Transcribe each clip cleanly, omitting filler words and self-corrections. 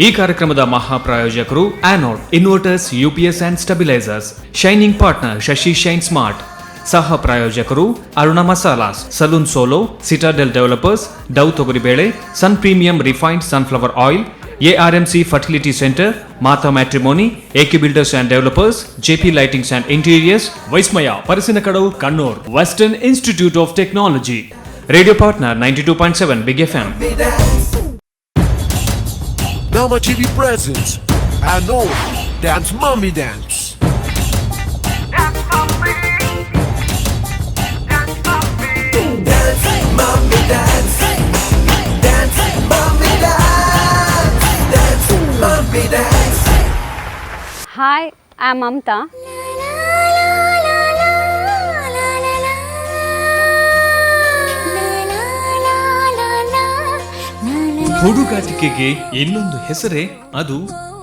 ಈ ಕಾರ್ಯಕ್ರಮದ ಮಹಾಪ್ರಾಯೋಜಕರು Anode inverters, UPS and stabilisers, shining partner Shashi shine smart, ಸಹ ಪ್ರಾಯೋಜಕರು Aruna masalas, salon solo, Citadel developers, Dove ತೊಗರಿಬೇಳೆ, Sun premium refined sunflower oil, ARMC fertility centre, Mata matrimony, AK builders and developers, JP lightings and interiors, Vismaya Parassinikkadavu, Kannur, western institute of technology, radio partner 92.7 big FM. Namma TV presents Anode Dance Mummy Dance. Dance, mommy, dance. Dance, mommy, dance. Dance, mommy, dance. Hi, I am Mamta. La la la la la la la la la. ಹುಡುಗಾಟಿಕೆಗೆ ಇನ್ನೊಂದು ಹೆಸರೇ ಅದು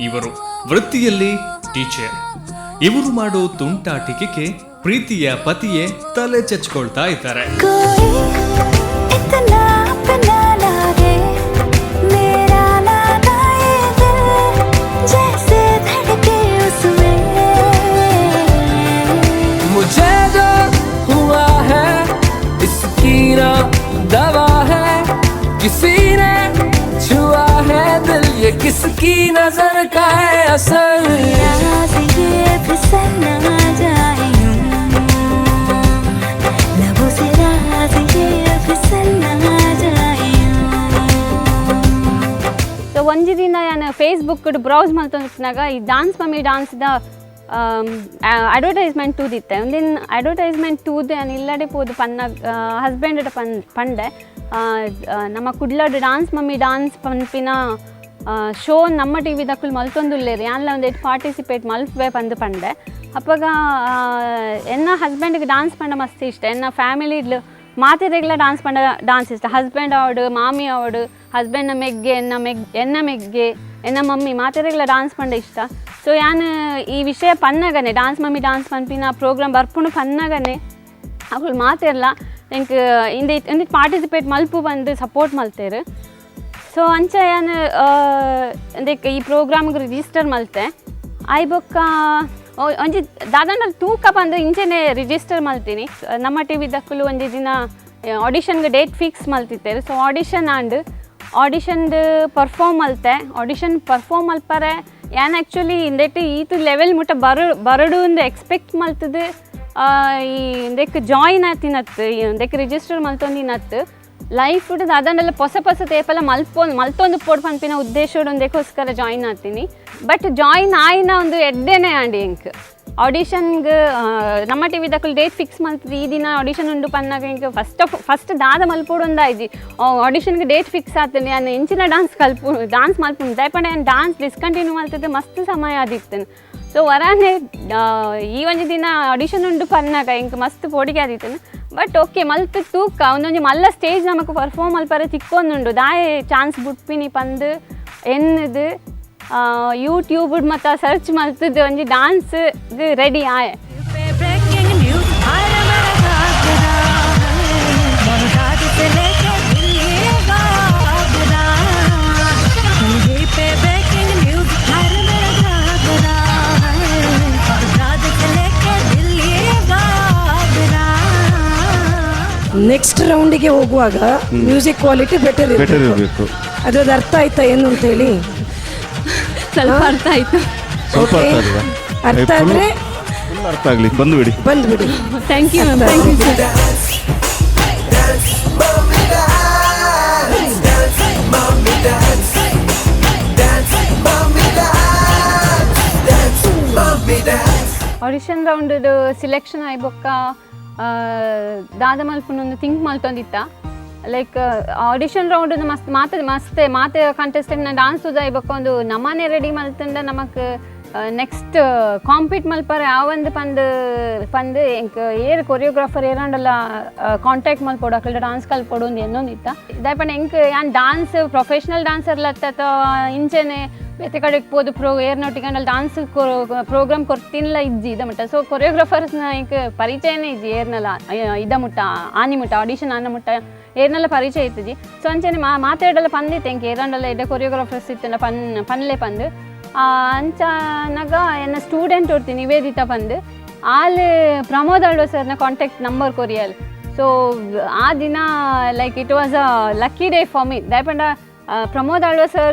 ಇವರು. ವೃತ್ತಿಯಲ್ಲಿ teacher. ಇವರು ಮಾಡೋ ತುಂಟಾಟಿಕೆಗೆ ಪ್ರೀತಿಯ ಪತಿಯೇ ತಲೆ ಚಚ್ಕೊಳ್ತಾ ಇದ್ದಾರೆ. कोई इतना अपना लागे, मेरा नादा ये दिल जैसे धड़के उसमें। मुझे जो हुआ है, इसकी ना दवा है। किसी ने छुआ है दिल, ये किसकी नजर का है असर? राज ये फिसल ना जाए यूं, लबों से राज ये फिसल ना जाए यूं। ಸೊ ಒಂಜಿ ದಿನ ಯಾನ್ ಫೇಸ್ಬುಕ್ ಬ್ರೌಸ್ ಮಲ್ತೊಂದಿಪ್ಪುನಗ ಈ ಡಾನ್ಸ್ ಮಮ್ಮಿ ಡಾನ್ಸ್ದ ಅಡ್ವರ್ಟೈಸ್ಮೆಂಟ್ ತೂದಿತ್ತೆ. ಒಂದಿನ ಅಡ್ವರ್ಟೈಸ್ಮೆಂಟ್ ತೂದು ಯಾನ್ ಇಲ್ಲಡೆ ಪೋದು ಪನ್ನ ಹಸ್ಬೆಂಡ್ ಪನ್ ಪಂಡೆ, ನಮ್ಮ ಕುಡ್ಲಡ್ ಡಾನ್ಸ್ ಮಮ್ಮಿ ಡಾನ್ಸ್ ಪನ್ಪಿನ ಶೋ ನಮ್ಮ ಟಿವಿ ದಕ್ಕುಲು ಮಲ್ತೊಂದುಲ್ಲೆರ್, ಯಾನ್ಲ ಒಂದೆಟ್ ಪಾರ್ಟಿಸಿಪೇಟ್ ಮಲ್ಪುವೆ ಪಂದ್ ಪಂಡೆ. ಅಪಗ ಎನ್ನ ಹಸ್ಬೆಂಡ್ಗೆ ಡಾನ್ಸ್ ಪಂಡ ಮಸ್ತ್ ಇಷ್ಟ. ಎನ್ನ ಫ್ಯಾಮಿಲಿ ಮಾತೆರೆಗ್ಲ ಡಾನ್ಸ್ ಪಂಡ ಡಾನ್ಸ್ ಇಷ್ಟ. ಹಸ್ಬೆಂಡ್ ಆವಡ್, ಮಾಮಿ ಆವಡ್, ಹಸ್ಬೆಂಡ್ನ ಮೆಗ್ಗೆ, ಎನ್ನ ಮೆಗ್ ಎನ್ನ ಮೆಗ್ಗೆ, ಎನ್ನ ಮಮ್ಮಿ, ಮಾತೆರೆಗ್ಲ ಡಾನ್ಸ್ ಪಂಡ ಇಷ್ಟ. ಸೊ ಯಾನ್ ಈ ವಿಷಯ ಪನ್ನಗನೆ, ಡಾನ್ಸ್ ಮಮ್ಮಿ ಡಾನ್ಸ್ ಪನ್ಪಿನ ಪ್ರೋಗ್ರಾಮ್ ಬರ್ಪುಂಡು ಪನ್ನಗನೆ, ಅಕುಲು ಮಾತೆರ್ಲ ಎಂಕ್ ಇಂದೆ ಇಂದೆಟ್ ಪಾರ್ಟಿಸಿಪೇಟ್ ಮಲ್ಪು ಪಂದ್ ಸಪೋರ್ಟ್ ಮಲ್ತೆರ್. ಸೊ ಅಂಚ ಯಾನ್ ಇಂದೆಕ್ ಈ ಪ್ರೋಗ್ರಾಮ್ಗೆ ರಿಜಿಸ್ಟರ್ ಮಲ್ತೆ. ಆಯ್ ಬೊಕ್ಕ ಒಂಜಿ ದಾದಾಂಡಲ ತೂಕ ಪಂದ್ ಇಂಚೆನೆ ರಿಜಿಸ್ಟರ್ ಮಲ್ತೀನಿ. ನಮ್ಮ ಟಿವಿ ದಕ್ಕುಲು ಒಂಜಿ ದಿನ ಆಡಿಷನ್ಗೆ ಡೇಟ್ ಫಿಕ್ಸ್ ಮಲ್ತಿತ್ತೆರ್. ಸೊ ಆಡಿಷನ್ ಆಂಡ್ ಆಡಿಷನ್ದು ಪರ್ಫಾರ್ಮ್ ಮಲ್ತೆ. ಆಡಿಷನ್ ಪರ್ಫಾರ್ಮ್ ಮಲ್ಪರೆ ಯಾನ್ ಆ್ಯಕ್ಚುಲಿ ಇಂದೆಟ್ ಈತ್ ಲೆವೆಲ್ ಮುಟ್ಟ ಬರು ಬರಡು ಅಂದ್ ಎಕ್ಸ್ಪೆಕ್ಟ್ ಮಲ್ತದು ಈ ಇಂದೆಕ್ ಜಾಯಿನ್ ಆತಿನತ್, ಇಂದೆಕ್ ರಿಜಿಸ್ಟರ್ ಮಲ್ತೊಂದಿನತ್. ಲೈಫ್ ದಾದಾಂಡಲ ಪೊಸ ಪೊಸ ತೇಪಲ ಮಲ್ಪೊ ಮಲ್ತೊಂದು ಪೋಡ್ ಪನ್ಪಿನ ಉದ್ದೇಶಡ್ ಒಂದಕ್ಕೋಸ್ಕರ ಜಾಯಿನ್ ಆತೀನಿ. ಬಟ್ ಜಾಯಿನ್ ಆಯಿನ ಒಂದು ಎಡ್ಡೆನೆ ಆಂಡ್ ಎಂಕ್. ಆಡಿಷನ್ಗೆ ನಮ್ಮ ಟಿವಿ ದಕ್ಕುಲು ಡೇಟ್ ಫಿಕ್ಸ್ ಮಲ್ತದು ಈ ದಿನ ಆಡಿಷನ್ ಉಂಡು ಪನ್ನಾಗ, ಎಂಕ್ ಫಸ್ಟ್ ಆಫ್ ಫಸ್ಟ್ ದಾದ ಮಲ್ಪೊಡು ಒಂದಾಯ್ಜಿ. ಆಡಿಷನ್ಗೆ ಡೇಟ್ ಫಿಕ್ಸ್ ಆತಂಡೆ, ಯಾನ್ ಎಂಚಿನ ಡಾನ್ಸ್ ಕಲ್ಪು ಡಾನ್ಸ್ ಮಲ್ಪುಂಡು? ದಾಯೆ ಯಾನ್ ಡಾನ್ಸ್ ಡಿಸ್ಕಂಟಿನ್ಯೂ ಮಲ್ತದೆ ಮಸ್ತ್ ಸಮಯ ಆದಿತ್ತು. ಸೊ ವರಾನೆ ಈ ಒಂಜಿ ದಿನ ಆಡಿಷನ್ ಉಂಡು ಪನ್ನಾಗ ಎಂಕ್ ಮಸ್ತ್ ಪೋಡಿಗೆ ಆದಿತ್ತು. ಬಟ್ ಓಕೆ, ಮಲ್ತ್ ತೂಕ, ಒಂದೊಂಜಿ ಮಲ್ಲ ಸ್ಟೇಜ್ ನಮಕ್ ಪರ್ಫಾರ್ಮ್ ಮಲ್ಪರೆ ತಿಕ್ಕೊಂದುಂಡು, ದಾಯೆ ಚಾನ್ಸ್ ಬುಡ್ಪಿನಿ ಪಂದ್ ಎನ್ನುದು ಯೂಟ್ಯೂಬ್ ಮತ್ತ ಸರ್ಚ್ ಮಲ್ತದ್ದು ಒಂಜಿ ಡಾನ್ಸ್ ರೆಡಿ ಆಯೆ. ब्रेकिंग न्यूज आया, मेरा घाघरा बगदाद से लेके दिल्ली आगरा। टीवी पे ब्रेकिंग न्यूज हर मेरा घाघरा बगदाद से लेके दिल्ली आगरा। ನೆಕ್ಸ್ಟ್ ರೌಂಡಿಗೆ ಹೋಗುವಾಗ ಮ್ಯೂಸಿಕ್ ಕ್ವಾಲಿಟಿ ಬೆಟರ್ ಬೆಟರ್ ಇರಬೇಕು. ಅದ್ರದ್ದು ಅರ್ಥ ಆಯ್ತಾ ಏನು ಅಂತ ಹೇಳಿ? ಸ್ವಲ್ಪ ಅರ್ಥ ಆಯ್ತು. ಸ್ವಲ್ಪ ಅರ್ಥ ಆಗಿಲ್ಲ. ಅರ್ಥ ಆದ್ರೆ ಫುಲ್ ಅರ್ಥ ಆಗಲಿ, ಬಂದು ಬಿಡಿ. ಬಂದ್ಬಿಡಿ. Thank you ma'am, thank you sir. Dance, mommy, dance. Dance, mommy, dance. Dance, mommy, dance. Dance, mommy, dance. Audition round selection ಆಯ್ ಬೊಕ್ಕ ದಾದ ಮಲ್ಪುನೊಂದು ಥಿಂಕ್ ಮಲ್ತೊಂದಿತ್ತ. ಲೈಕ್ ಆಡಿಷನ್ ರೌಂಡ್ ಮಸ್ತ್ ಮಾತೆ ಮಸ್ತ್ ಮಾತೆ ಕಂಟೆಸ್ಟೆಂಟ್ ಡಾನ್ಸ್ ತೂದಾಯ್ ಬೊಕ್ಕ ಒಂದು ನಮನೆ ರೆಡಿ ಮಲ್ತಂಡ ನಮಕ್ ನೆಕ್ಸ್ಟ್ ಕಾಂಪೀಟ್ ಮಲ್ಪರೆ ಆವಂದು ಪಂದ್ ಪಂದ್ ಎಂಕ್ ಏರ್ ಕೊರಿಯೋಗ್ರಾಫರ್ ಏರಾಂಡಲ ಕಾಂಟ್ಯಾಕ್ಟ್ ಮಲ್ಪೊಡು, ಅಕಲ್ಡ ಡಾನ್ಸ್ ಕಲ್ಪೊಡು ಅಂದ್ ಎನ್ನೊಂದಿತ್ತ. ದಾಯೆ ಪಂಡ ಎಂಕ್ ಯಾನ್ ಡಾನ್ಸ್ ಪ್ರೊಫೆಷನಲ್ ಡಾನ್ಸರ್ ಲತ್ತ ಅಥವಾ ಇಂಚೆನೆ ಬೇತೆ ಕಡೆಗೆ ಪೋದು ಪ್ರೋ ಏರ್ನೊಟ್ಟಿಗೆ ಡಾನ್ಸ್ ಪ್ರೋಗ್ರಾಮ್ ಕೊರ್ತಿನ್ಲ ಇಜ್ಜಿ ಇದ ಮುಟ್ಟ. ಸೊ ಕೊರಿಯೋಗ್ರಾಫರ್ಸ್ನ ಎಂಕ್ ಪರಿಚಯನೇ ಇಜ್ಜಿ ಏರ್ನಲ ಇದ ಮುಟ್ಟ, ಆನಿ ಮುಟ್ಟ, ಆಡಿಷನ್ ಆನ ಮುಟ್ಟ. ಏರ್ನೆಲ್ಲ ಪರಿಚಯ ಇತ್ತಿಜಿ. ಸೊ ಅಂಚನೆ ಮಾತಾಡಲ್ಲ ಪಂದಿತ್ತೆ ಎಂಕ್ ಏರಂಡಲ ಎಡ್ಡೆ ಕೊರಿಯೋಗ್ರಾಫರ್ಸ್ ಇತ್ತಂಡ ಪನ್ ಪನ್ಲೆ ಪಂದು. ಅಂಚನಗ ಎನ್ನ ಸ್ಟೂಡೆಂಟ್ ಒರ್ತಿ ನಿವೇದಿತಾ ಪಂದು, ಆಲ್ ಪ್ರಮೋದ್ ಆಳ್ವ ಸರ್ನ ಕಾಂಟ್ಯಾಕ್ಟ್ ನಂಬರ್ ಕೊರಿಯಲ್. ಸೊ ಆ ದಿನ like it was a lucky day for me. ದಾಯೆಪಂಡ Pramod Alva sir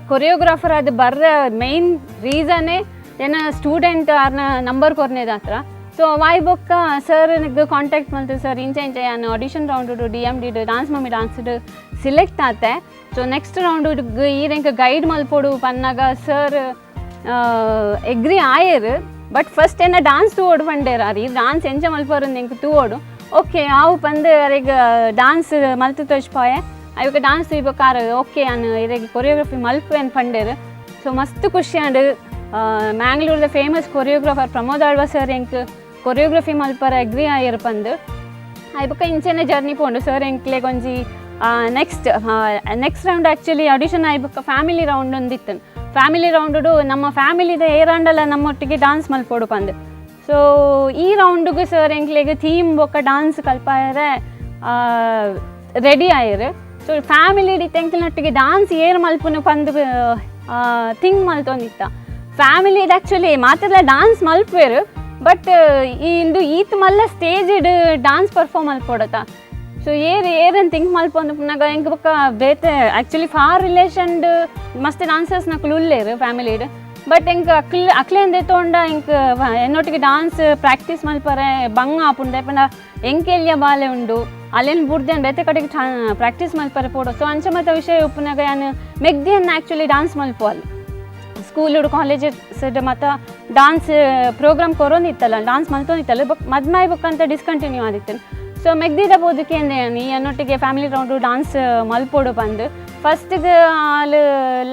choreographer ಅದು ಬರ್ರ ಮೇನ್ ರೀಸನ್ನೇ ಎನ್ನ ಸ್ಟೂಡೆಂಟ್ ಆರ್ನ ನಂಬರ್ ಕೊರ್ನೇದ ಹತ್ರ. ಸೊ ವಾಯ್ ಬೊಕ್ಕ ಸರ್ ಕಾಂಟ್ಯಾಕ್ಟ್ ಮಲ್ತು, ಸರ್ ಇಂಚ ಇಂಚ ಯಾನ್ audition round DMD dance mummy dance select ಆತೆ, so next round ಈರ್ ಎಂಕ್ ಗೈಡ್ ಮಲ್ಪೊಡು ಪನ್ನಾಗ ಸರ್ ಎಗ್ರಿ ಆಯೆರ್. ಬಟ್ ಫಸ್ಟ್ ಎನ್ನ ಡಾನ್ಸ್ ತೂವೊಡು ಪಂಡೇರ್ ಆರ್. ಈ ಡಾನ್ಸ್ ಎಂಚ ಮಲ್ಪರು ಎಂಕ್ ತೂವೊಡು. ಓಕೆ ಆವು ಪಂದ್ ಅರೆಗ್ ಡಾನ್ಸ್ ಮಲ್ತು ತೋಜ್ಪಾಯೆ. ಅಯ್ಯೊಕ ಡಾನ್ಸ್ ತೂಯ್ಬೊಕ ಆರ್ ಓಕೆ ಯಾನ್ ಇರೆಗ್ ಕೊರಿಯೋಗ್ರಫಿ ಮಲ್ಪುವೆನ್ ಪಂಡೇರ್. ಸೊ ಮಸ್ತ್ ಖುಷಿ ಆಂಡ್. ಮ್ಯಾಂಗ್ಳೂರ್ದ famous choreographer Pramod Alva sir ಎಂಕ್ ಕೊರಿಯೋಗ್ರಫಿ ಮಲ್ಪರ ಅಗ್ರಿ ಆಯೆರ್ ಪಂದ್. ಬೊಕ್ಕ ಇಂಚೆನೆ ಜರ್ನಿ ಪೋಂಡು. ಸರ್ ಎಂಕ್ಲೆಗ್ ಒಂಜಿ next next round, actually audition ಆಯಿ ಬೊಕ್ಕ ಫ್ಯಾಮಿಲಿ ರೌಂಡ್ ಒಂದಿತ್ತು. ಫ್ಯಾಮಿಲಿ ರೌಂಡು ನಮ್ಮ ಫ್ಯಾಮಿಲಿದ ಏರಾಂಡಲ ನಮ್ಮೊಟ್ಟಿಗೆ ಡಾನ್ಸ್ ಮಲ್ಪೊಡು ಪಂದ್. ಸೊ ಈ ರೌಂಡುಗು ಸರ್ ಎಂಕ್ಲೆಗ್ ಥೀಮ್ ಬೊಕ್ಕ ಡಾನ್ಸ್ ಕಲ್ಪಾಯರೆ ರೆಡಿ ಆಯೆರ್. ಸೊ ಫ್ಯಾಮಿಲಿ ಎಂಕ್ಲೆನೊಟ್ಟಿಗೆ ಡಾನ್ಸ್ ಏರ್ ಮಲ್ಪುನು ಪಂದ್ ಥಿಂಕ್ ಮಲ್ತೊಂದಿತ್ತ. ಫ್ಯಾಮಿಲಿ ಆ್ಯಕ್ಚುಲಿ ಮಾತೆರ್ಲ ಡಾನ್ಸ್ ಮಲ್ಪುವೆರ್, ಬಟ್ ಈ ಇಂದು ಈತ್ ಮಲ್ಲ stage dance perform ಮಲ್ಪೊಡತ. ಸೊ ಏರ್ ಏರನ್ ಥಿಂಕ್ ಮಲ್ಪೊಂದು ಪುನಗ ಎಂಕ್ ಬೊಕ್ಕ ಬೇತೆ actually for relation ಮಸ್ತ್ ಡಾನ್ಸರ್ಸ್ ನಕುಲು ಉಲ್ಲೇರು ಫ್ಯಾಮಿಲಿಡ್. ಬಟ್ ಎಂಕ್ ಅಕ್ಲ್ ಅಕ್ಲೇನ್ ದೆತೊಂಡ ಎಂಕ್ ಎನ್ನೊಟ್ಟಿಗೆ ಡಾನ್ಸ್ ಪ್ರಾಕ್ಟೀಸ್ ಮಲ್ಪರೆ ಬಂಗ ಆಪುಂಡು. ಪಂಡ ಎಂಕ್ ಎಲ್ಯ ಬಾಲೆ ಉಂಡು, ಅಲ್ಲೇನು ಬುಡ್ದೆ ಬೇತೆ ಕಡೆಗೆ ಪ್ರಾಕ್ಟೀಸ್ ಮಲ್ಪರೆ ಪೋಡು. ಸೊ ಅಂಚ ಮತ್ತ ವಿಷಯ ಉಪ್ಪುನಗ ಯಾನ್ ಮೆಗ್ದಿಯನ್ನ ಆ್ಯಕ್ಚುಲಿ ಡಾನ್ಸ್ ಮಲ್ಪುವಲ್. ಸ್ಕೂಲ್ ಕಾಲೇಜಸ್ ಮತ್ತು ಡಾನ್ಸ್ ಪ್ರೋಗ್ರಾಮ್ ಕೊರೊಂದಿತ್ತಲ್ಲ, ಡಾನ್ಸ್ ಮಲ್ತೊಂದಿತ್ತಲ್ಲ. ಬೊಕ್ ಮದ್ಮಾಯ್ ಬೊಕ್ಕ ಅಂತ ಡಿಸ್ಕಂಟಿನ್ಯೂ ಆದಿತ್ತು. ಸೊ ಮೆಗ್ದಿದ ಬೋದಕ್ಕೆ ಅಂದೆ ಈ ಅನ್ನೊಟ್ಟಿಗೆ family round dance ಮಲ್ಪೊಡು ಪಂದ್. ಫಸ್ಟ್ಗೆ ಆಲ್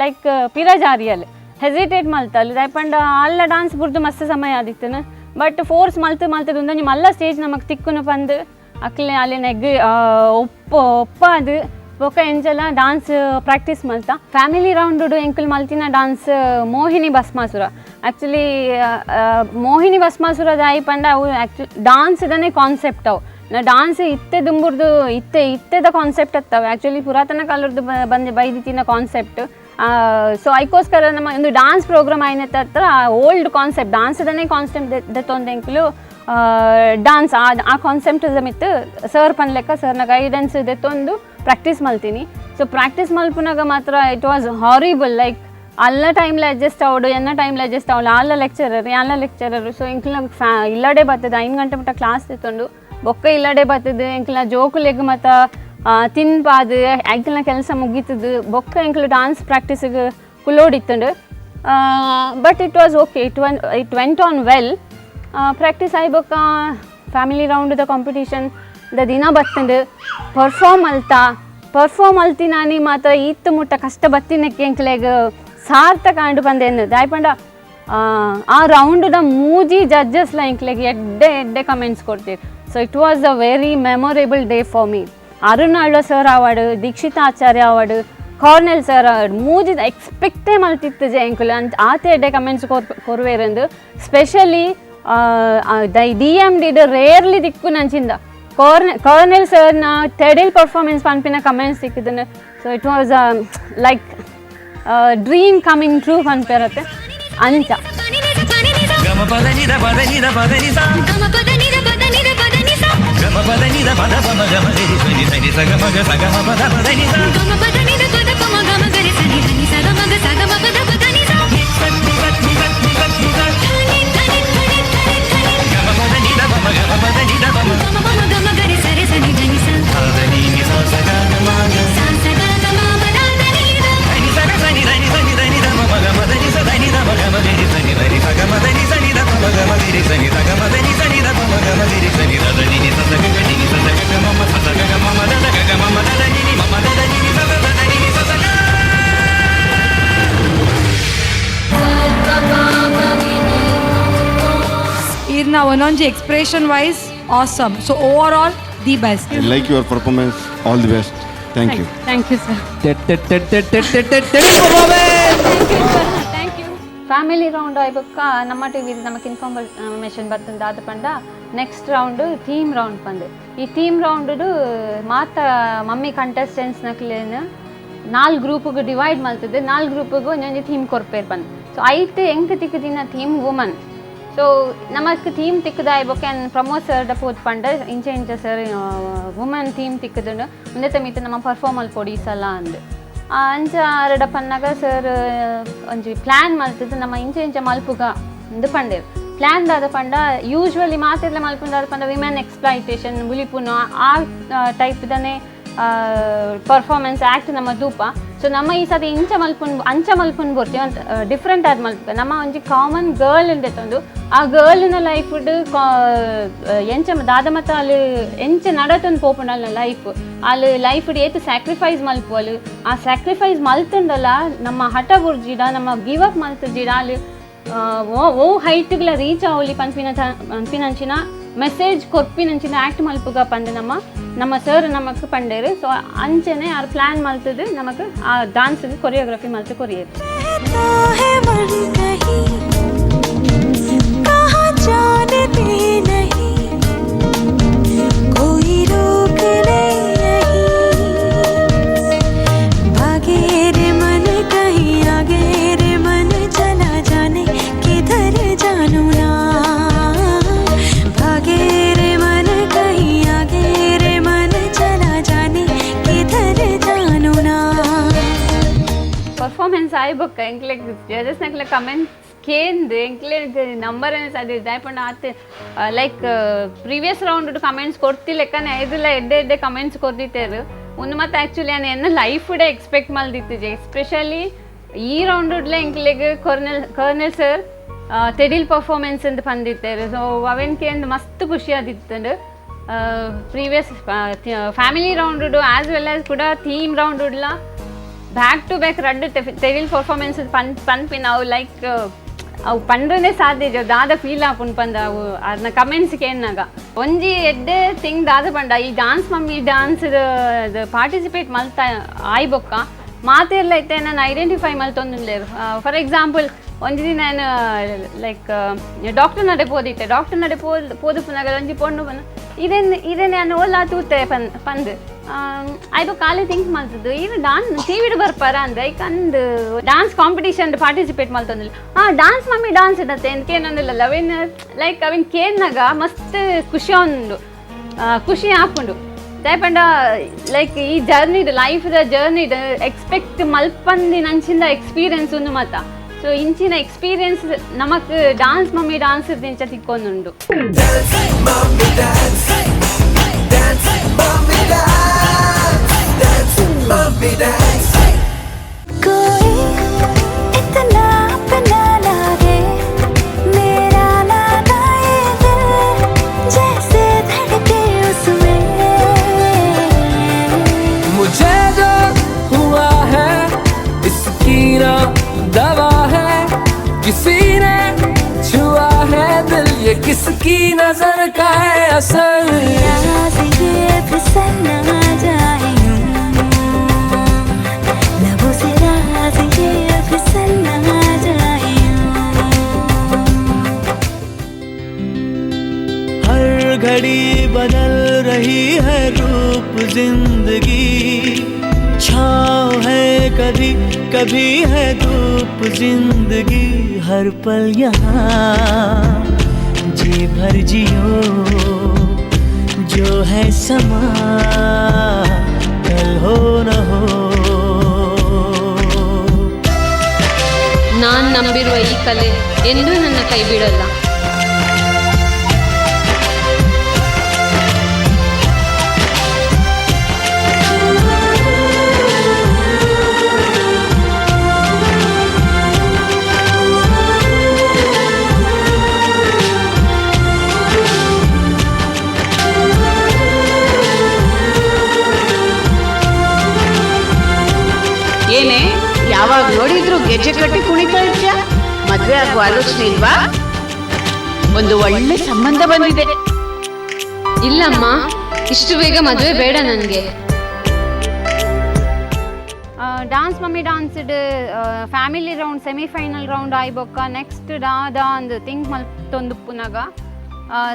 ಲೈಕ್ ಪಿರಜಾರಿಯಲ್ ಹೆಸಿಟೇಟ್ ಮಲ್ತಲ್. ದಾಯೆಪಂಡ ಅಲ್ಲ ಡಾನ್ಸ್ ಬುಡ್ದು ಮಸ್ತ್ ಸಮಯ ಆದಿತ್ತನ. ಬಟ್ ಫೋರ್ಸ್ ಮಲ್ತು ಮಲ್ತದ ಒಂದೊಂಜಿ ಮಲ್ಲ ಸ್ಟೇಜ್ ನಮಕ್ ತಿಕ್ಕುನು ಪಂದ್ ಅಕ್ಲೆ ಅಲ್ಲಿನ ಎಗ್ ಒಪ್ಪ ಒಪ್ಪಾದು ಬೊಕ್ಕ ಎಂಚಲ ಡಾನ್ಸ್ ಪ್ರಾಕ್ಟೀಸ್ ಮಲ್ತ. ಫ್ಯಾಮಿಲಿ ರೌಂಡ್ ಎಂಕುಲು ಮಲ್ತಿನ ಡಾನ್ಸ್ ಮೋಹಿನಿ ಭಸ್ಮಾಸುರ. ಆ್ಯಕ್ಚುಲಿ ಮೋಹಿನಿ ಭಸ್ಮಾಸುರ ದಾಯಿ ಪಂಡ ಅವು ಆ್ಯಕ್ಚು ಡಾನ್ಸ್ ದನೇ ಕಾನ್ಸೆಪ್ಟ್ ಅವು. ನಾ ಡಾನ್ಸ್ ಇತ್ತೆ ದುಂಬುರ್ದು ಇತ್ತೆ ಇತ್ತೆದ ಕಾನ್ಸೆಪ್ಟ್ ಅತ್ತವು, ಆ್ಯಕ್ಚುಲಿ ಪುರಾತನ ಕಾಲದ್ದು ಬಂದು ಬೈದಿತ್ತಿನ ಕಾನ್ಸೆಪ್ಟ್. ಸೊ ಐಕೋಸ್ಕರ ನಮ್ಮ ಒಂದು ಡಾನ್ಸ್ ಪ್ರೋಗ್ರಾಮ್ ಆಯ್ನ ಹತ್ರ ಓಲ್ಡ್ ಕಾನ್ಸೆಪ್ಟ್ ಡಾನ್ಸ್ದನೇ ಕಾನ್ಸೆಪ್ಟ್ ದೆತ್ತೊಂದು ಎಂಕುಲು ಡಾನ್ಸ್ ಆ ಆ ಕಾನ್ಸೆಪ್ಟ್ ಮಿತ್ತು ಸರ್ ಪನ್ಲೆಕ್ಕ ಸರ್ನ ಗೈಡೆನ್ಸ್ ದೆತ್ತೊಂದು ಪ್ರಾಕ್ಟೀಸ್ ಮಲ್ತೀನಿ. ಸೊ ಪ್ರಾಕ್ಟೀಸ್ ಮಲ್ಪುನಾಗ ಮಾತ್ರ it was horrible. Like ಅಲ್ಲ ಟೈಮ್ಲ ಅಡ್ಜಸ್ಟ್ ಆವಡು, ಎನ್ನ ಟೈಮ್ಲ ಅಡ್ಜಸ್ಟ್ ಆವಲ್ಲ. ಆಲ್ಲ ಲೆಕ್ಚರರ್ ಯಾನ್ಲ ಲೆಕ್ಚರರ್. ಸೊ ಎಂಕ್ಲ ಫ್ಯಾ ಇಲ್ಲಡೆ ಬರ್ತದೆ, 5 ಗಂಟೆ ಮುಟ್ಟ ಕ್ಲಾಸ್ ತಿತ್ತೊಂಡು ಬೊಕ್ಕ ಇಲ್ಲಡೆ ಬರ್ತದೆ. ಎಂಕ್ಲ ಜೋಕುಲೆಗ್ ಮತ್ತ ತಿನ್ಪಾದು ಎಂಕ್ಲ್ನ ಕೆಲಸ ಮುಗೀತದು ಬೊಕ್ಕ ಎಂಕ್ಲು ಡಾನ್ಸ್ ಪ್ರಾಕ್ಟೀಸಿಗೆ ಕುಲೋಡಿತ್ತಂಡು. But it was okay, it went on well. Practice ಆಯ್ ಬೊಕ್ಕ family round the competition the ದಿನ ಬತ್ತಂಡು. ಪರ್ಫಾರ್ಮ್ ಅಲ್ತಾ ಪರ್ಫಾರ್ಮ್ ಅಲ್ತಿ ಮಾತ್ರ ಈತ್ ಮುಟ್ಟ ಕಷ್ಟ ಬತ್ತಿನಕ್ಕೆ ಎಂಕ್ಲೆಗ್ ಸಾರ್ಥಕ ಆಂಡ್ ಪಂದೇನು. ದಾಯಪಂಡ ಆ ರೌಂಡ್ the ಮೂಜಿ ಜಡ್ಜಸ್ಲ ಎಂಕ್ಲೆಗ್ ಎಡ್ಡೆ ಎಡ್ಡೆ ಕಮೆಂಟ್ಸ್ ಕೊಡ್ತೀರಿ. So it was a very memorable day for me. Arun Alva sir award, Dikshita Acharya award, Cornell sir award, ಮೂಜಿ ಎಕ್ಸ್ಪೆಕ್ಟೇ ಮಲ್ತಿತ್ತು ಜೆ ಎಂಕುಲು ಅಂತ ಆತೆ ಎಡ್ಡೆ ಕಮೆಂಟ್ಸ್ ಕೊರ್ವೇರಂದು. ಸ್ಪೆಷಲಿ ಡಿಎಮ್ಡಿಡ್ ರೇರ್ಲಿ ದಿಕ್ಕು ನಂಚಿಂದ ಕಾರ್ನೆಲ್ ಸರ್ನ ಟೆಡಿಲ್ ಪರ್ಫಾರ್ಮೆನ್ಸ್ ಪನ್ಪಿನ ಕಮೆಂಟ್ಸ್ ಸಿಕ್ಕಿದ್ದನ್ನು. So it was like dream coming true ಪನ್ಪಿರತ್ತೆ ಅಂಚ. ಗಮ ಪದ ನಿದ ಪದ ನಿದ ಪದ ನಿಸ, ಗಮ ಪದ ನಿದ ಪದ ಪಮ ಗಮ ಗರಿ ಸನಿ ಸನಿ ಸ ಗಮ ಗ ಸ ಗಮ ಪದ ಪದ ನಿಸ, ಗಮ ಪದ ನಿದ ಪಮ ಗಮ ಪದ ನಿದ ಪಮ ಪದ ನಿ ನಿ ಸ ಸ ಗ ಗ ಮ ಗ ನಿ ಸ ಗ ಸ ನಿ the ನಿ ಸ ನಿ the ನಿ the ಮ ಮ ಗ ಮ the ನಿ ಸ the ನಿ the ಮ ಗ ಮ ಗರಿ ಸ ನಿ the ನಿ ಸ ಗ ಮ the ನಿ ಸ ನಿ the ಪ ಮ ಗ ಮ ಗರಿ ಸ ನಿ ಸ ಗ ಮ the ನಿ ಸ ನಿ the ಪ ಮ ಗ ಮ ಗರಿ ಸ ನಿ the the ನಿ ನಿ ಸ ಸ ಗ ಗ ನಿ ನಿ ಸ ಸ ಗ ಗ ಮ ಮ ಸ ಸ ಗ ಗ ಮ ಮ the the ಗ ಗ ಮ ಮ the the ನಿ ನಿ ಮ ಮ the the ನಿ ನಿ ಸ ಸ the the ನಿ ನಿ ಸ ಸ ಗ. ಈರ್ನ ಒಂದೊಂಜಿ expression wise awesome. So overall the best. I like your performance. All the best. Thank you. Thank you, sir. Thank you. Family round ಆಯ್ಬೊಕ್ಕ ನಮ್ಮ ಟಿವಿ ನಮಕ್ ಇನ್ಫಾರ್ಮೇಷನ್ ಬರ್ತದೆ. ಆದ ಪಂಡ ನೆಕ್ಸ್ಟ್ ರೌಂಡ್ ಥೀಮ್ ರೌಂಡ್ ಪಂದು. ಈ ಥೀಮ್ ರೌಂಡ್ ಮಾತ mummy contestants ನಕ್ಲೇನು 4 ಗ್ರೂಪ್ಗೆ ಡಿವೈಡ್ ಮಲ್ತದೆ. 4 ಗ್ರೂಪ್ಗೆ ಒಂದೊಂದು ಥೀಮ್ ಕೊರ್ಪೇರ್ ಪಂದು. ಸೊ ಐತೆ ಎಂಕ್ ತಿಕ್ಕದಿನ ಥೀಮ್ ವುಮನ್. ಸೊ ನಮಕ್ ಥೀಮ್ ತಿಕ್ಕದಾಯ್ಬೊಕ್ಕ ಪ್ರಮೋದ್ ಸರ್ ಡ ಪೋತ್ ಪಂಡ ಇಂಚ ಇಂಚ ಸರ್ ವುಮನ್ ಥೀಮ್ ತಿಕ್ಕದುಂಡು, ಉಂದೆತ ಮಿತ್ತ ನಮ್ಮ ಪರ್ಫಾರ್ಮ್ ಮಲ್ಪೊಡು ಈ ಸಲ ಅಂದು. ಅಂಚ ಅರಡ ಪನ್ನಾಗ ಸರ್ ಒಂಜಿ ಪ್ಲ್ಯಾನ್ ಮಲ್ತದ್ದು ನಮ್ಮ ಇಂಚ ಇಂಚ ಮಲ್ಪುಗ ಅಂದು ಪಂಡೇರು. ಪ್ಲ್ಯಾನ್ ದಾದ ಪಂಡ ಯೂಶ್ವಲಿ ಮಾತೆರ್ಲ ಮಲ್ಪುಂದಾದ ಪಂಡ ವಿಮೆನ್ ಎಕ್ಸ್ಪ್ಲಾಯಿಟೇಷನ್ ಬುಲಿಪುನು ಆ ಟೈಪ್ದನೆ ಪರ್ಫಾರ್ಮೆನ್ಸ್ ಆ್ಯಕ್ಟ್ ನಮ್ಮ ದೂಪ. ಸೊ ನಮ್ಮ ಈ ಸತಿ ಇಂಚ ಮಲ್ಪುನ್ ಅಂಚ ಮಲ್ಪುನ್ ಬೋರ್ತಿ ಅಂತ ಡಿಫ್ರೆಂಟ್ ಆದ್ ಮಲ್ಪುಗ. ನಮ್ಮ ಒಂಜಿ ಕಾಮನ್ ಗರ್ಲ್ ಉಂದೆತ್ತೊಂದು ಆ ಗರ್ಲ್ನ ಲೈಫ್ ಎಂಚ ದಾದ ಮತ್ತ ಅಲ್ಲಿ ಎಂಚ ನಡತೊಂದು ಪೋಪುಂಡು ಅಲ್ಲ ಲೈಫ್, ಅಲ್ಲಿ ಲೈಫ್ ಏತ್ ಸ್ಯಾಕ್ರಿಫೈಸ್ ಮಲ್ಪುವಲು, ಆ ಸ್ಯಾಕ್ರಿಫೈಸ್ ಮಲ್ತುಂಡಲ ನಮ್ಮ ಹಠ ಬುರ್ಜಿಡ ನಮ್ಮ ಗಿವ್ ಅಪ್ ಮಲ್ತುಜಿಡ ಅಲ್ಲಿ ಓ ಹೈಟ್ಗಳ ರೀಚ್ ಆವಲಿ ಪನ್ಪಿನ ಪನ್ಪಿನಂಚಿನ ಮೆಸೇಜ್ ಕೊರ್ಪಿನಂಚಿನ ಆ್ಯಕ್ಟ್ ಮಲ್ಪುಗ ಪಂದು ನಮ್ಮ ನಮ್ಮ ಸರ್ ನಮಕ್ ಪಂಡೇರು. ಸೊ ಅಂಚನೆ ಆರ್ ಪ್ಲ್ಯಾನ್ ಮಲ್ತದು ನಮಕ್ ಆ ಡಾನ್ಸ್ಗೆ ಕೊರಿಯೋಗ್ರಫಿ ಮಲ್ತು ಕೊರಿಯೇರು. ಪರ್ಫಾರ್ಮೆನ್ಸ್ ಆಯ್ಬೊಕ್ಕ ಎಂಕ್ಲೆಗ್ ಜಡ್ಜಸ್ ನಕ್ಲೆ ಕಮೆಂಟ್ಸ್ ಕೇಂದ್ ಎಂಕ್ಲೆಗ್ ನಂಬರ್ ಸಾಧ್ಯ ದಾಯಪಂಡ ಆತೆ ಲೈಕ್ ಪ್ರೀವಿಯಸ್ ರೌಂಡ್ ಕಮೆಂಟ್ಸ್ ಕೊಡ್ತಿಲೆಕ್ಕನೆ ಐದುಲ ಎಡ್ಡೆ ಎಡ್ಡೆ ಕಮೆಂಟ್ಸ್ ಕೊರ್ದಿತ್ತೇರು. ಒಂದು ಮತ್ತೆ ಆ್ಯಕ್ಚುಲಿ ನಾನು ಎನ್ನ ಲೈಫ್ ಡೇ ಎಕ್ಸ್ಪೆಕ್ಟ್ ಮಲ್ದಿತ್ತಿಜೆ. ಎಸ್ಪೆಷಲಿ ಈ ರೌಂಡ್ ಉಡ್ಲೆ ಎಂಕ್ಲೆಗ್ ಕರ್ನಲ್ ಸರ್ ತೆಡಿಲ್ ಪರ್ಫಾರ್ಮೆನ್ಸ್ ಅಂತ ಬಂದಿತ್ತೇರು. ಸೊ ಅವೆನ್ ಕೇಂದ್ ಮಸ್ತ್ ಖುಷಿ ಆದಿತ್ತಂಡು. Previous family round as well as ಕೂಡ ಥೀಮ್ ರೌಂಡ್ ಉಡ್ಲ ಬ್ಯಾಕ್ ಟು ಬ್ಯಾಕ್ ರಡ್ಡು ತೆಡಿಲ್ ಪರ್ಫಾರ್ಮೆನ್ಸ್ ಪನ್ಪಿ ನಾವು ಲೈಕ್ ಅವು ಪಂಡ್ರನೇ ಸಾಧ್ಯ ಇಜ್ಜಿ, ದಾದ ಫೀಲ್ ಆಪುಂಡು ಪಂದ ಅವು ಅದನ್ನ ಕಮೆಂಟ್ಸ್ ಕೇನ್ನಾಗ. ಒಂಜಿ ಎಡ್ಡೆ ಥಿಂಗ್ ದಾದ ಪಂಡ ಈ ಡಾನ್ಸ್ ಮಮ್ಮಿ ಡಾನ್ಸ್ ಪಾರ್ಟಿಸಿಪೇಟ್ ಮಲ್ತ ಆಯ್ಬೊಕ್ಕ ಮಾತೆರ್ಲ ಇತ್ತೆ ನಾನು ಐಡೆಂಟಿಫೈ ಮಲ್ತೊಂದುಲ್ಲೇರು. ಫಾರ್ ಎಕ್ಸಾಂಪಲ್ ಒಂಜಿ ದಿನ ನಾನು ಲೈಕ್ ಡಾಕ್ಟರ್ ನಡೆ ಪೋದಿತ್ತೆ, ಡಾಕ್ಟರ್ ನಡೆ ಪೋದುಪುನಾಗ ಒಂಜಿ ಪೊಣ್ಣು ಪಂದು ಇದೇನು ಇದೇನೆ ನಾನು ಓಲಾ ತೂತೆ ಪಂದು ಐಬ ಖಾಲಿ ಥಿಂಕ್ ಮಲ್ತದ್ದು ಇದು ಡಾನ್ಸ್ ಟಿವಿಡ್ ಬರ್ಪಾರ ಅಂದ್ ಐಕ್ ಅಂದ್ ಡಾನ್ಸ್ ಕಾಂಪಿಟೇಷನ್ ಪಾರ್ಟಿಸಿಪೇಟ್ ಮಲ್ತೊಂದಿಲ್ಲ. ಡಾನ್ಸ್ ಮಮ್ಮಿ ಡಾನ್ಸ್ ಇಡತ್ತೆ ಅಂತ ಕೇನೊಂದಿಲ್ಲ ಅವೇನು ಲೈಕ್ ಅವಿನ ಕೇನ್ನಾಗ ಮಸ್ತ್ ಖುಷಿ ಉಂಡು, ಖುಷಿ ಆಪುಂಡು. ದಾಯಪಂಡ ಲೈಕ್ ಈ ಜರ್ನಿ ಲೈಫ್ದ ಜರ್ನಿ ಎಕ್ಸ್ಪೆಕ್ಟ್ ಮಲ್ಪಂದಿನಂಚಿಂದ ಎಕ್ಸ್ಪೀರಿಯನ್ಸ್ ಉಂಡು ಮತ್ತ. ಸೊ ಇಂಚಿನ ಎಕ್ಸ್ಪೀರಿಯನ್ಸ್ ನಮಕ್ ಡಾನ್ಸ್ ಮಮ್ಮಿ ಡಾನ್ಸ್ ಇಂಚ ತಿಕ್ಕೊಂದುಂಡು. मुझे जो हुआ है इसकी ना दवा है, किसी ने छुआ है दिल ये किसकी नजर का है असर। राज ये फिसल ना जाए यूं, लबों से राज ये फिसल ना जाए यूं। हर घड़ी बदल रही है रूप जिंदगी, छाँव है कभी कभी है धूप जिंदगी, हर पल यहाँ जी भर जियो जो है समा कल हो न हो. ನಾನ್ ನಂಬಿರುವ ಈ ಕಲೆ ಎಂದೂ ನನ್ನ ಕೈ ಬಿಡಲ್ಲ. ಏನೇ ಯಾವಾಗ ನೋಡಿದ್ರು ಗೆಜ್ಜೆ ಕಟ್ಟಿ ಕುಣಿತಾ ಇರ್ತೀಯ? ಮದ್ವೆ ಆಗುವ ಆಲೋಚನೆ ಇಲ್ವಾ? ಒಂದು ಒಳ್ಳೆ ಸಂಬಂಧ ಬಂದಿದೆ. ಇಲ್ಲಮ್ಮ, ಇಷ್ಟು ಬೇಗ ಮದ್ವೆ ಬೇಡ ನನ್ಗೆ. Dance mummy dance family round, semifinal round ಆಯಿ ಬೊಕ್ಕ ನೆಕ್ಸ್ಟ್ ದಾದ ಅಂದ್ ಥಿಂಕ್ ಮಲ್ತೊಂದುಪ್ಪುನಗ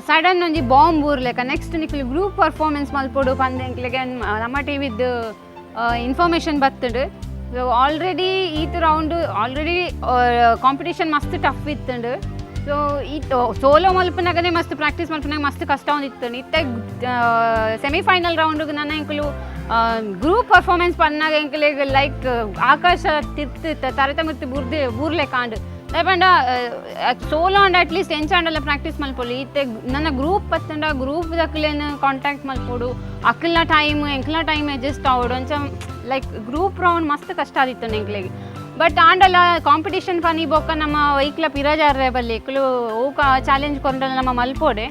ಸಡನ್ ಒಂಜಿ ಬಾಂಬ್ ಊರ್ಲೆಕ ನೆಕ್ಸ್ಟ್ ನಿಕ್ಲು ಗ್ರೂಪ್ ಪರ್ಫಾರ್ಮೆನ್ಸ್ ಮಲ್ಪೊಡು ಪಂದ್ ಎಂಕ್ಲೆಗೆ ನಮ್ಮ ಟಿವಿದ್ದು ಇನ್ಫಾರ್ಮೇಷನ್ ಬತ್ತುಂಡು. ಸೊ ಆಲ್ರೆಡಿ ಈತ್ ರೌಂಡ್ ಆಲ್ರೆಡಿ ಕಾಂಪಿಟೇಷನ್ ಮಸ್ತ್ ಟಫ್ ಇತ್ತುಂಡು. ಸೊ ಈ ಸೋಲೋ ಮಲ್ಪುನಗನೇ ಮಸ್ತ್ ಪ್ರಾಕ್ಟೀಸ್ ಮಲ್ಪುನಾಗ ಮಸ್ತ್ ಕಷ್ಟ ಒಂದಿತ್ತುಂಡು. ಇತ್ತೆ ಸೆಮಿಫೈನಲ್ ರೌಂಡ್ಗೆ ನನ್ನ ಎಂಕುಲು ಗ್ರೂಪ್ ಪರ್ಫಾರ್ಮೆನ್ಸ್ ಪನ್ನಾಗ ಎಂಕುಲೆಗ್ ಲೈಕ್ ಆಕಾಶ ತಿರ್ತು ತರತ ಮಿರ್ತು ಬುರ್ದೆ ಬೂರ್ಲೆ ಕಾಂಡ್ ದಾಯೆಪಂಡ ಸೋಲೋ ಅಂಡ್ ಅಟ್ಲೀಸ್ಟ್ ಎಂಚಾಂಡಲ ಪ್ರಾಕ್ಟೀಸ್ ಮಲ್ಪೊಲಿ. ಇತ್ತೆ ನನ್ನ ಗ್ರೂಪ್ ಬತ್ತಂಡ ಗ್ರೂಪ್ ದಕ್ಲೆನ್ ಕಾಂಟ್ಯಾಕ್ಟ್ ಮಲ್ಪೊಡು, ಅಕ್ಲ್ನ ಟೈಮ್ ಎಂಕ್ಲ ಟೈಮ್ ಅಡ್ಜಸ್ಟ್ ಆವೊಡು ಅಂಚ ಲೈಕ್ ಗ್ರೂಪ್ ರೌಂಡ್ ಮಸ್ತ್ ಕಷ್ಟ ಆದಿತ್ತುಂಡು ಎಂಕ್ಲೆಗ್. ಬಟ್ ಆಂಡಲ ಕಾಂಪಿಟೇಷನ್ ಪನಿ ಬೊಕ್ಕ ನಮ್ಮ ವೈಕ್ಲ ಪಿರಾಜಾರ್ರೆ ಬಲ್ಲಿ ಎಕ್ಲು ಓಕ ಚಾಲೆಂಜ್ ಕೊಂಡಲ ನಮ್ಮ ಮಲ್ಪೊಡೆ.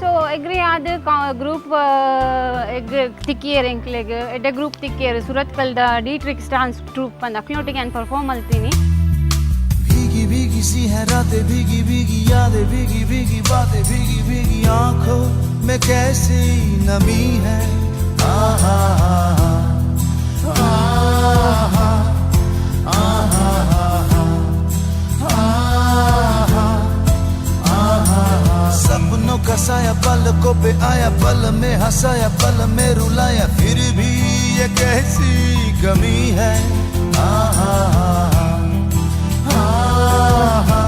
ಸೊ ಎಗ್ರಿ ಆದ್ ಗ್ರೂಪ್ ಎಗ್ ತಿಕ್ಕಿಯರ್ ಎಂಕ್ಲೆಗ್ ಎಡ್ಡೆ ಗ್ರೂಪ್ ತಿಕ್ಕಿಯರ್ ಸುರತ್ಕಲ್ದ ಡಿ ಟ್ರಿಕ್ಸ್ ಡಾನ್ಸ್ ಟ್ರೂಪ್ ಪಂದ್ ಅಕ್ಲೊಟ್ಟಿಗೆ ಯಾನ್ ಪರ್ಫಾರ್ಮ್ ಮಲ್ತೀನಿ. भीगी भीगी सी है रातें, भीगी भीगी यादें, भीगी भीगी बातें, भीगी भीगी आंखों में कैसी नमी है। आहा आहा आहा आहा आहा। सपनों का साया पलकों पे आया, पल में हंसाया पल में रुलाया, फिर भी ये कैसी कमी है। आहा आहा आहा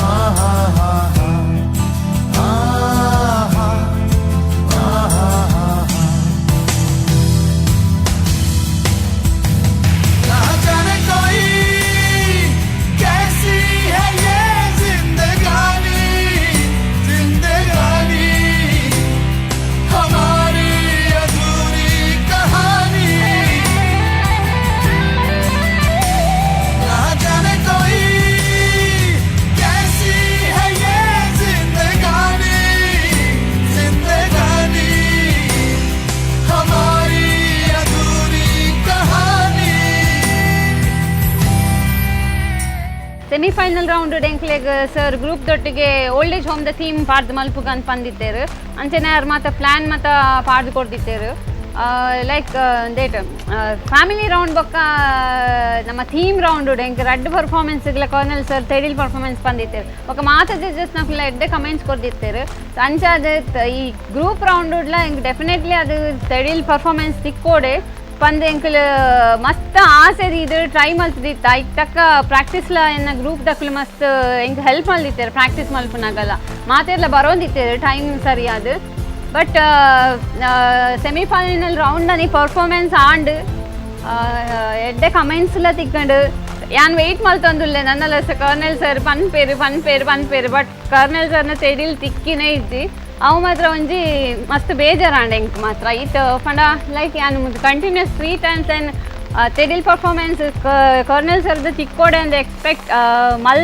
आहा आहा। ना जाने कोई कैसी है ये जिंदगानी, जिंदगानी हमारी अधूरी कहानी। ना जाने कोई कैसी है ये जिंदगानी, जिंदगानी हमारी अधूरी कहानी। ಸೆಮಿಫೈನಲ್ ರೌಂಡ್ ಎಂಕ್ಲೆಗ್ ಸರ್ ಗ್ರೂಪ್ ದೊಟ್ಟಿಗೆ old age home the theme ಪಾಡ್ದು ಮಲ್ಪುಗ ಅಂತ ಪಂದಿತ್ತೇರು. ಅಂಚನೆ ಅವ್ರು ಮಾತ ಪ್ಲ್ಯಾನ್ ಮಾತ ಪಾಡ್ದು ಕೊಡ್ದಿತ್ತೇರು. ಲೈಕ್ ಡೇಟ್ ಫ್ಯಾಮಿಲಿ ರೌಂಡ್ ಬೊಕ್ಕ ನಮ್ಮ ಥೀಮ್ ರೌಂಡ್ ಎಂಕ್ ರಡ್ಡ್ ಪರ್ಫಾರ್ಮೆನ್ಸ್ಗ್ಲ ಕರ್ನಲ್ ಸರ್ ತೆಡಿಲ್ ಪರ್ಫಾರ್ಮೆನ್ಸ್ ಬಂದಿತ್ತೇರು. ಬೊಕ್ಕ ಮಾತ ಜಡ್ಜಸ್ ನಕುಲ ಎಡ್ಡೆ ಕಮೆಂಟ್ಸ್ ಕೊರ್ದಿತ್ತೇರು. ಅಂಚ ಅದು ಈ ಗ್ರೂಪ್ ರೌಂಡ್ ಉಡ್ಲ ಎಂಕ್ ಡೆಫಿನೆಟ್ಲಿ ಅದು ತೆಡಿಲ್ ಪರ್ಫಾರ್ಮೆನ್ಸ್ ತಿಕ್ಕೋಡೆ ಪಂದ್ ಎಂಕುಲು ಮಸ್ತ್ ಆಸೆ ಇದು ಟ್ರೈ ಮಲ್ತದಿತ್ತ. ಐಕ್ ತಕ್ಕ ಪ್ರಾಕ್ಟೀಸ್ಲ ಎನ್ನ ಗ್ರೂಪ್ ದಕ್ಲು ಮಸ್ತ್ ಎಂಕ್ ಹೆಲ್ಪ್ ಮಲ್ದಿತ್ತೇರು. ಪ್ರಾಕ್ಟೀಸ್ ಮಲ್ಪುನಾಗಲ್ಲ ಮಾತೆರ್ಲ ಬರೋಂದಿತ್ತೇರು ಟೈಮ್ ಸರಿಯಾದ. ಬಟ್ ಸೆಮಿಫೈನಲ್ ರೌಂಡ್ ಅನಿ ಪರ್ಫಾರ್ಮೆನ್ಸ್ ಆಂಡ್ ಎಡ್ಡೆ ಕಮೆಂಟ್ಸ್ಲ ತಿಕ್ಕಂಡು ಯಾನ್ ವೆಯ್ಟ್ ಮಲ್ತೊಂದುಲ್ಲೆ ನನ್ನಲ್ಲ ಕರ್ನಲ್ ಸರ್ ಪನ್ಪೇರು ಪನ್ಪೇರು ಪನ್ಪೇರು. ಬಟ್ ಕರ್ನಲ್ ಸರ್ನ ತೆಡಿಲ್ ತಿಕ್ಕಿನೇ ಇಜ್ಜಿ. ಅವು ಮಾತ್ರ ಒಂಜಿ ಮಸ್ತ್ ಬೇಜಾರಾಂಡ್ ಎಂಕ್ ಮಾತ್ರ ಈತ್ ಪಂಡ ಲೈಕ್ ಯಾನ್ ಕಂಟಿನ್ಯೂಸ್ 3 ಟೈಮ್ಸ್ ಏನ್ ತೆಡಿಲ್ ಪರ್ಫಾರ್ಮೆನ್ಸ್ ಕರ್ನಲ್ ಸರ್ದು ತಿಕ್ಕೋಡೆ ಅಂದ್ ಎಕ್ಸ್ಪೆಕ್ಟ್ ಮಲ್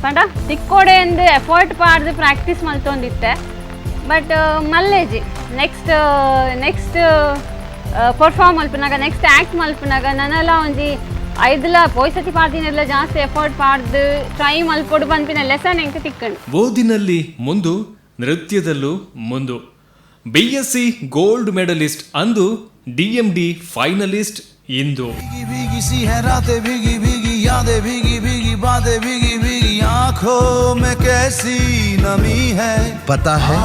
ಪಂಡ ತಿಕ್ಕೋಡೆ ಅಂದ್ ಎಫರ್ಟ್ ಪಾಡ್ದು ಪ್ರಾಕ್ಟೀಸ್ ಮಲ್ತೊಂದಿತ್ತೆ. ಬಟ್ ಮಲ್ಲೇಜಿ ನೆಕ್ಸ್ಟ್ ನೆಕ್ಸ್ಟ್ ಪರ್ಫಾರ್ಮ್ ಮಲ್ಪುನಾಗ ನೆಕ್ಸ್ಟ್ ಆ್ಯಕ್ಟ್ ಮಲ್ಪುನಾಗ ನನಲ ಒಂಜಿ ಐದ್ಲ ಪೋಯ್ಸತಿ ಪಾಡ್ದಿನೆಲ್ಲ ಜಾಸ್ತಿ ಎಫರ್ಟ್ ಪಾಡ್ದು ಟ್ರೈ ಮಲ್ಪೊಡು ಪನ್ಪಿನ ಲೆಸನ್ ಎಂಕ್ ತಿಕ್ಕಂಡು. ಓದಿನಲ್ಲಿ ಮುಂದು, ನೃತ್ಯದಲ್ಲೂ ಮುಂದು. ಬಿಎಸ್ಸಿ ಗೋಲ್ಡ್ ಮೆಡಲಿಸ್ಟ್ ಅಂದು, ಡಿಎಂಡಿ ಫೈನಲಿಸ್ಟ್ ಇಂದು. भीगी भीगी सी है रातें, भीगी भीगी यादें, भीगी भीगी बातें, भीगी भीगी आंखों में कैसी नमी है। पता है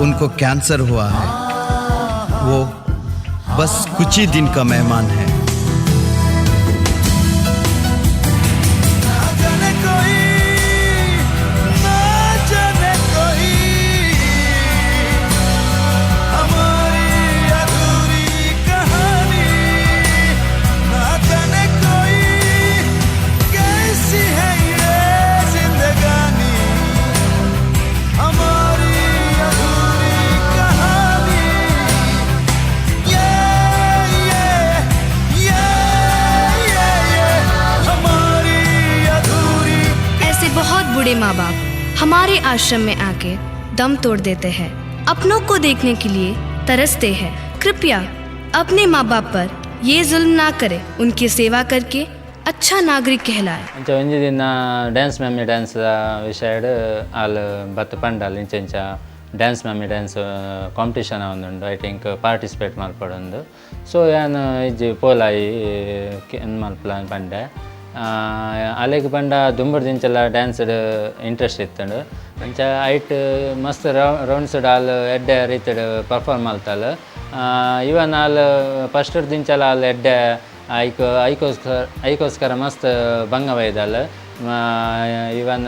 उनको कैंसर हुआ है, वो बस कुछ ही दिन का मेहमान है। ना जाने कोई, ना जाने कोई हमारी अधूरी कहानी। ना जाने कोई कैसी है ये जिंदगानी, हमारी अधूरी कहानी। ये ये ये हमारी अधूरी। ऐसे बहुत बूढ़े माँ बाप हमारे आश्रम में आके दम तोड़ देते हैं, अपनों को देखने के लिए तरसते हैं। कृपया अपने माँ बाप पर ये जुल्म ना करें, उनकी सेवा करके अच्छा नागरिक कहलाए। ಅಂಚ ಒಂಜಿ ದಿನ ಡ್ಯಾನ್ಸ್ ಮಮ್ಮಿ ಡ್ಯಾನ್ಸ್ ವಿಷಯಡ್ ಆಲ್ ಬತ್ತು ಪಂಡಾಲ್ ಇಂಚ ಇಂಚ ಡ್ಯಾನ್ಸ್ ಮಮ್ಮಿ ಡ್ಯಾನ್ಸ್ ಕಾಂಪಿಟೇಷನ್ ಒಂದುಂಡು, I think participate ಮಲ್ಪಡೊಂದು. ಸೊ ಯಾನ್ ಇಜ್ಜಿ ಪೋಲಾಯಿ ಮಲ್ಪಲ ಪಂಡೆ ಅಲೆಗ್ ಪಂಡ ದುಂಬುರ್ದಿಂಚಲ ಡ್ಯಾನ್ಸ್ ಇಂಟ್ರೆಸ್ಟ್ ಇತ್ತುಂಡು ಅಂಚ ಐಟ್ ಮಸ್ತ್ ರೌಂಡ್ಸ್ ಆಲ್ ಎಡ್ಡೆ ರೀತಿಡ್ ಪರ್ಫಾರ್ಮ್ ಮಲ್ತಾಲ್ ಇವನ್ ಆಲ್ ಫಸ್ಟ್ ದಿಂಚಲ ಆಲ್ ಎಡ್ಡೆ ಐಕ್ ಐಕೋಸ್ಕರ ಐಕೋಸ್ಕರ ಮಸ್ತ್ ಬಂಗ ಬೈದಾಲ್ ಇವನ್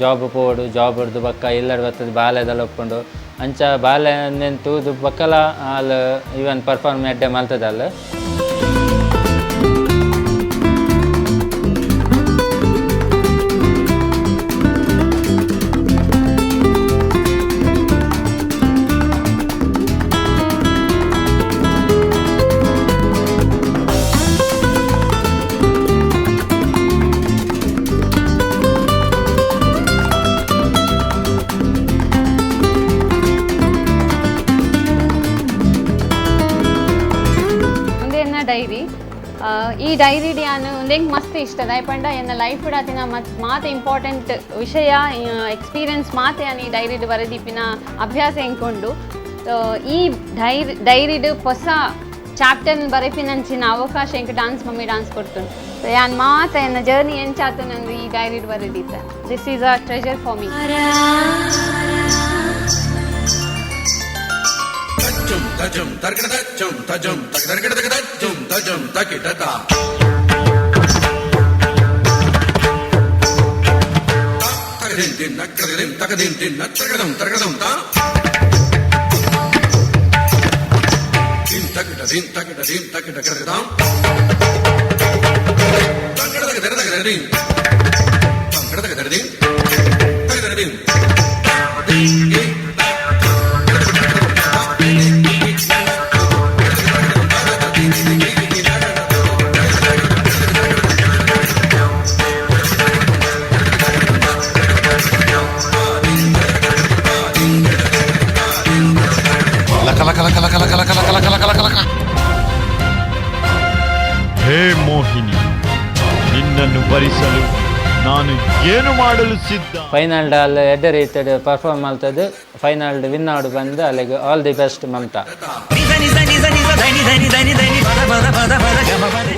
ಜಾಬ್ ಪೋಡು ಜಾಬ್ ಹಿಡ್ದು ಬಕ್ಕ ಇಲ್ಲಡ್ ಬತ್ತದ ಬಾಲೆದಲ್ಲ ಒಪ್ಪುಂಡು ಅಂಚ ಬಾಲೆ ತೂದು ಬಕ್ಕಲ ಆಲ್ ಇವನ್ ಪರ್ಫಾರ್ಮ್ ಎಡ್ಡೆ ಮಲ್ತದಲ್. ಡೈರಿ ಈ ಡೈರಿ ಡ್ಯಾನ್ ಒಂದೆಂಗೆ ಮಸ್ತ್ ಇಷ್ಟ ದಾಯಪಂಡ ಎನ್ನ ಲೈಫ್ ಡಾತಿನ ಮಾತೆ ಇಂಪಾರ್ಟೆಂಟ್ ವಿಷಯ ಎಕ್ಸ್ಪೀರಿಯನ್ಸ್ ಮಾತೆ ಈ ಡೈರಿಡ್ ಬರೆದೀಪಿನ ಅಭ್ಯಾಸ ಎಂಕೊಂಡು ಈ ಡೈರಿಡ್ ಹೊಸ ಚಾಪ್ಟರ್ ಬರೆಪಿನಂಚಿನ ಅವಕಾಶ ಎಂಕ್ ಡಾನ್ಸ್ ಮಮ್ಮಿ ಡಾನ್ಸ್ ಕೊಡ್ತುಂಡು. ಸೊ ಯಾನ್ ಮಾತೆ ಎನ್ನ ಜರ್ನಿ ಎಂಚಾತ ನಂದು ಈ ಡೈರಿಡ್ ಬರೆದೀತ. This is a treasure for me. ತಜಂ ತರ್ಕಡ ತಜಂ ತಜಂ ತರ್ಕಡ ತಜಂ ತಜಂ ತಕಿಟತ ತಕದಿನ್ ದಿನ್ ನಕ್ಕದಿನ್ ತಕದಿನ್ ದಿನ್ ನಚ್ಚಗದಂ ತರ್ಕದಂ ತಾ ದಿನ್ ತಕಿಟ ದಿನ್ ತಕಿಟ ದಿನ್ ತಕಿಟ ಕರಗದಂ ತರ್ಕಡ ತಕ ತಕ ದಿನ್ ತರ್ಕಡ ತಕ ದಿನ್ ತಕ ದಿನ್ ದಿನ್. ಹೇ ಮೋಹಿನಿ, ನಿನ್ನನ್ನು ವರಿಸಲು ನಾನು ಏನು ಮಾಡಲು ಸಿದ್ಧ. ಫೈನಲ್ ಡಾಲ್ ಎಡ್ಡೆ ರೀತಿಡ್ ಪರ್ಫಾರ್ಮ್ ಮಲ್ತದ್ದು ಫೈನಲ್ ವಿನ್ ಆಡು ಬಂದು ಅಲ್ಲಿಗೆ ಆಲ್ the best Mamata.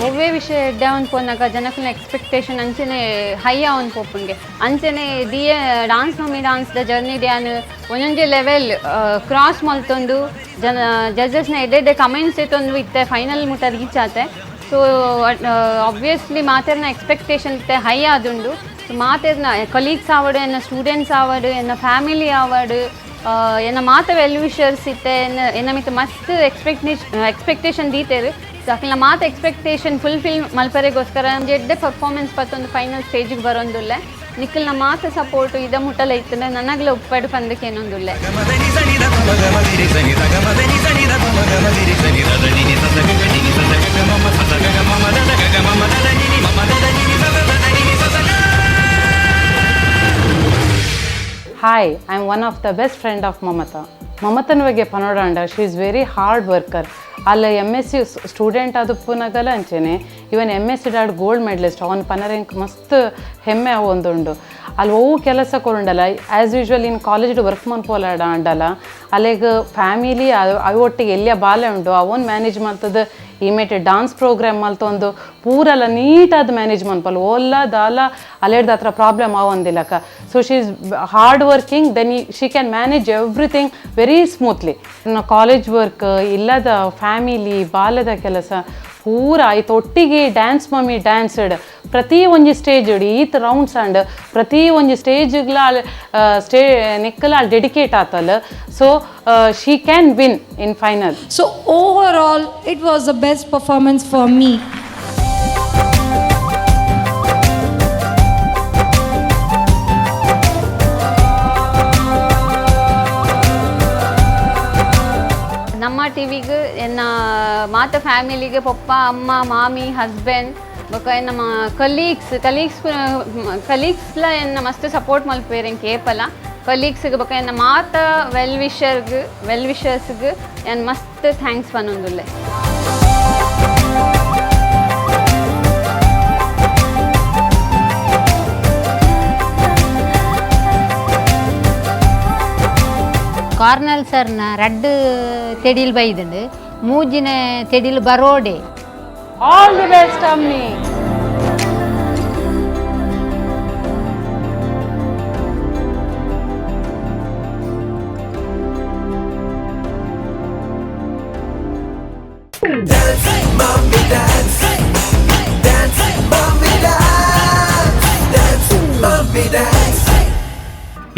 ಒವ್ವೇ ವಿಷಯ ಎಡ್ಡೆ ಅನ್ಪೋನಾಗ ಜನಕ್ಕನ ಎಕ್ಸ್ಪೆಕ್ಟೇಷನ್ ಅಂಚನೆ ಹೈ ಅವನ್ ಪೋಪುನ್ಗೆ ಅಂಚನೆ ದಿಯೇ dance mummy dance the journey ಡ್ಯಾನ್ ಒಂದೊಂಜೆ ಲೆವೆಲ್ ಕ್ರಾಸ್ ಮಲ್ತೊಂದು ಜನ ಜಡ್ಜಸ್ನ ಎಡ್ಡೆ ಕಮೆಂಟ್ಸ್ ಇತ್ತೊಂದು ಇತ್ತೆ ಫೈನಲ್ ಮುಟ್ಟ ರೀಚ್ ಆತೆ. ಸೊ ಆಬ್ವಿಯಸ್ಲಿ ಮಾತೆರ್ನ ಎಕ್ಸ್ಪೆಕ್ಟೇಷನ್ ಇತ್ತೆ ಹೈ ಆದುಂಡು. ಸೊ ಮಾತೆರ್ನ ಕಲೀಗ್ಸ್ ಆವಡು ಎನ್ನ ಸ್ಟೂಡೆಂಟ್ಸ್ ಆವಡು ಎನ್ನ ಫ್ಯಾಮಿಲಿ ಆವಡು ಎನ್ನ ಮಾತ ವೆಲ್ ವಿಷರ್ಸ್ ಇತ್ತೆ ಎನ್ನ ಎನ್ನ ಮಿತ್ತ ಮಸ್ತ್ ಎಕ್ಸ್ಪೆಕ್ಟೇಷನ್ ದೀತೇರು. ಸೊ ಅಕ್ಲ ಮಾತ ಎಕ್ಸ್ಪೆಕ್ಟೇಷನ್ ಫುಲ್ಫಿಲ್ ಮಲ್ಪರೆಗೋಸ್ಕರ ಎಡ್ಡೆ ಪರ್ಫಾರ್ಮೆನ್ಸ್ ಪತ್ತೊಂದು ಫೈನಲ್ ಸ್ಟೇಜಿಗೆ ಬರೋಂದುಲ್ಲೆ. ನಿಖಲ್ನ ಮಾತ ಸಪೋರ್ಟು ಇದ ಮುಟ್ಟಲ ಇತ್ತಂದ್ರೆ ನನಗ್ಲ ಉಪ್ಪಡು ಪಂದಕ್ಕೆ ಏನೊಂದುಲ್ಲೆ. Hi, I am one of the best friend of Mamata. ಮಮತನ ಬಗ್ಗೆ ಪನೋಡಾಂಡ she is very hard worker. ಅಲ್ಲ ಎಮ್ ಎಸ್ ಸಿ ಸ್ಟೂಡೆಂಟ್ ಆದ ಪುನಗಲ ಅಂಚೆನೆ ಇವನ್ ಎಮ್ ಎಸ್ ಸಿ ಡಾಡ್ ಗೋಲ್ಡ್ ಮೆಡಲಿಸ್ಟ್ ಅವನ ಪನರೆಂಕ್ ಮಸ್ತ್ ಹೆಮ್ಮೆ ಅವು ಒಂದುಂಡು. ಅಲ್ಲಿ ಅವು ಕೆಲಸ ಕೊರುಂಡಲ್ಲ as usual in college work ಮನ್ಪೋಲಾಡ ಅಂಡಲ್ಲ ಅಲ್ಲಿಗೆ ಫ್ಯಾಮಿಲಿ ಅವು ಒಟ್ಟಿಗೆ ಎಲ್ಲಿಯ ಬಾಲೆ ಉಂಡು ಅವನ್ ಮ್ಯಾನೇಜ್ ಮಾಡ್ತದ. ಈಮೇಟ್ ಡಾನ್ಸ್ ಪ್ರೋಗ್ರಾಮ್ ಮಲ್ತೊಂದು ಪೂರಲ್ಲ ನೀಟಾದ ಮ್ಯಾನೇಜ್ ಮನ್ಪಲ್ಲ ಓಲ್ಲ ದಾಲ ಅಲ್ಲೇಡ್ದ ಹತ್ರ problem ಆವೊಂದಿಲ್ಲಕ್ಕ. So she is hard working, then she can manage everything very smoothly. College work ಇಲ್ಲದ ಫ್ಯಾಮಿಲಿ ಬಾಲದ ಕೆಲಸ ಪೂರ ಆಯ್ತು ಒಟ್ಟಿಗೆ ಡ್ಯಾನ್ಸ್ ಮಮ್ಮಿ ಡ್ಯಾನ್ಸ್ಡ್ ಪ್ರತಿ ಒಂಜಿ ಸ್ಟೇಜ್ ಈತ್ ರೌಂಡ್ಸ್ ಅಂಡ್ ಪ್ರತಿ ಒಂಜಿ ಸ್ಟೇಜ್ಗ್ಲ ಸ್ಟೇ ನೆಕ್ಕಲ ಅಲ್ಲಿ ಡೆಡಿಕೇಟ್ ಆತಲ್ಲ. So she can win in final. So overall it was the best performance for me. ನಮ್ಮ ಟಿವಿಗೆ ಎನ್ನ ಮಾತ ಫ್ಯಾಮಿಲಿಗೆ ಪಪ್ಪ ಅಮ್ಮ ಮಾಮಿ ಹಸ್ಬೆಂಡ್ ಬೊಕ ನಮ್ಮ ಕಲೀಗ್ಸ್ ಕಲೀಗ್ಸ್ ಕಲೀಗ್ಸ್ಲ ಎನ್ನ ಮಸ್ತ್ ಸಪೋರ್ಟ್ ಮಲ್ಪೇರ್ ಎಂಕ್ ಏಪಲ ಕಲೀಗ್ಸ್ಗೆ ಬೊಕ ಎನ್ನ ಮಾತ ವೆಲ್ ವಿಷರ್ಗ್ ವೆಲ್ ವಿಷರ್ಸ್ಗೆ ಎನ್ ಮಸ್ತ್ thanks ಪನೊಂದುಲ್ಲೆ. ಕಾರ್ನಲ್ ಸರ್ನ ರಡ್ಡು ತೆಡಿಲ್ ಬೈದುಂಡು ಮೂಜಿನ ತೆಡಿಲು ಬರೋಡೆ. All the best Amni. Dance, mommy, dance. Dance, mommy, dance. Dance, mommy, dance.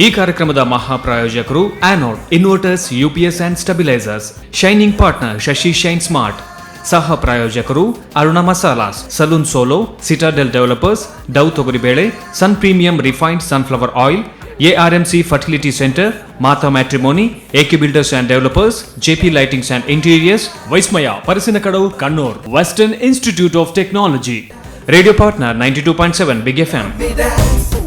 ಈ ಕಾರ್ಯಕ್ರಮದ ಮಹಾಪ್ರಾಯೋಜಕರು Anode inverters, UPS and stabilisers, shining partner Shashi Shine Smart, ಸಹ ಪ್ರಾಯೋಜಕರು Aruna Masalas, Saloon Solo, Citadel Developers, Dove ತೊಗರಿಬೇಳೆ, Sun Premium refined sunflower oil, ARMC fertility centre, Mata matrimony, AK Builders and Developers, JP Lightings and Interiors, Vismaya Parassinikkadavu, Kannur, Western Institute of Technology, radio partner 92.7 Big FM. Dance.